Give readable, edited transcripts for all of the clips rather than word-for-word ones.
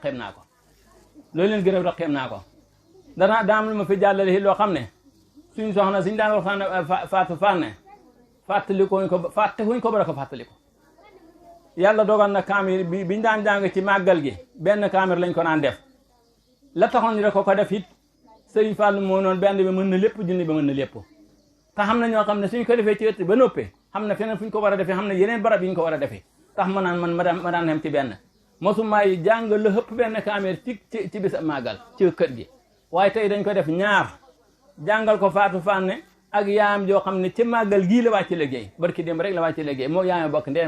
xeeb naa ko loolu leen gën a dox xeeb naa ko danaa daam lu ma fi jàllale loo xam ne suñ soxna suñ daan waxtaan faatu fànne fàttalikuñ ko fàttewuñ ko bara ko fàttaliku yàlla dogal na kaamir bi biñ daan jàng ci màggal gi benn kaamir lañ ko naan def la taxoon ñu ko def it Sëriñ Fallu moo noonu benn bi mën na lépp junni bi mën na lépp te xam na ñoo xam ne suñ ko defee ci ëtt ba noppee xam na feneen fu ñu ko war a defee xam na yeneen barab yi ñu ko war a defee tax ma naan man ma daan xem ci benn mosumaay jàng la hëpp benn kaamir ci bis màggal ci kër gi waaye tey dañ ko def ñaar jàngal ko faatu fànne ak yaayam joo xam ne ci màggal gii la wàcc liggéey barki démb rek la wàcc liggéey moo yaayam bokk ndee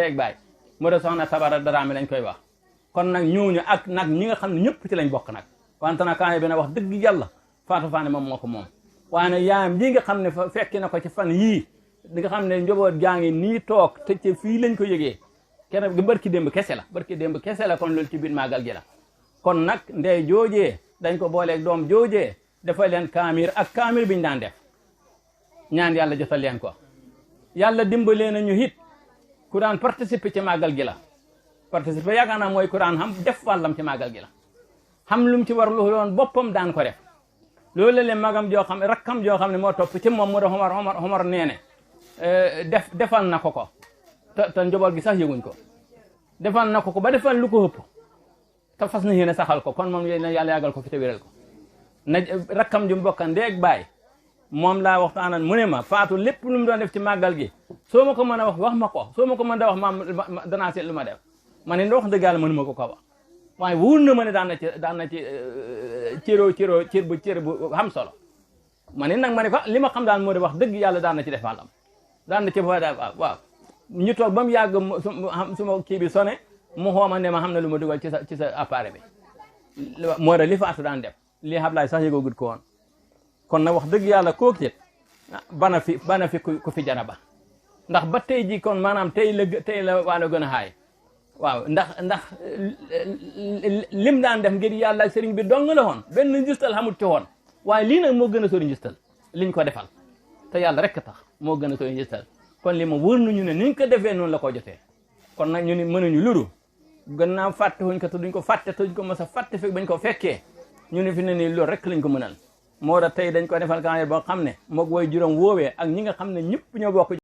ak baay mu de soxna Tabara Daraame lañ koy wax kon nag ñooñu ak nag ñi nga xam ne ñëpp ci lañ bokk nag wante nag kaamil bi na wax dëgg yàlla faatu fànne moom moo ko moom waaye nag yaayam ji nga xam ne fekki na ko ci fan yii di nga xam ne njaboot gaa ngi nii toog te ci fii lañ ko yëgee kenn barki démb kese la kon loolu ci biir màggal gi la kon nag ndey joojee dañ ko booleeg doom joojee dafa leen kaamir ak kaamir biñ daan def ñaan yàlla jotal leen ko yàlla dimbalee nañu it ku daan participer ci màggal gi la participer yaakaar naa mooy ku daan xam def wàllam ci màggal gi la xam lu mu ci war lu doon boppam daan ko def loolu la leen magam joo xam ne rakkam joo xam ne moo topp ci moom mu da Omar neene defal na ko te njaboot gi sax yëguñ ko defal na ko ba defal lu ko ëpp te fas na yéene saxal ko kon moom yéen yàlla yàggal ko fi te wéral ko na rakkam ju mbokka ndeeg baay moom laa waxtaanal mu ne ma faatu lépp lu mu doon def ci màggal gi soo ma ko mën a wax ma ko soo ma ko mën a wax maam danaa seet lu ma def ma ne wax dëgg yàlla mënuma ko wax waaye wóor na ma ne daan na ci cër bu xam solo ma ne nag ma ne ko li ma xam daal moo de wax dëgg yàlla daan na ci def wàllam daan na ci waaw ñu toog ba mu yàgg suma kii bi sone mu xooma ne ma xam na lu ma dugal ci sa appareil bi moo de li faatu daan def lii Ablaye sax yëgoo gud ko woon kon nag wax dëgg yàlla kooku it bana fi ku fi jara ba ndax ba tey ji kon maanaam tey la waalo gën a xaay waaw ndax lim daan def ngir yàlla ak sëriñ bi dong la woon benn njistal xamut ci woon waaye lii nag moo gën a sori njistal liñ ko defal te yàlla rek tax moo gën a sori njistal kon li ma wóor nañu ne niñ ko defee noonu la ko jotee kon nag ñu ni mënuñu luru gannaaw fàtte wuñ ko te duñ ko fàtte te duñ ko mës a fàtte fekk bañ ko fekkee ñu ne fi ne nii loolu rek lañ ko mënal moo tax tey dañ ko defal kaamil boo xam ne moog way juróom woowee ak ñi nga xam ne ñëpp ñoo bokk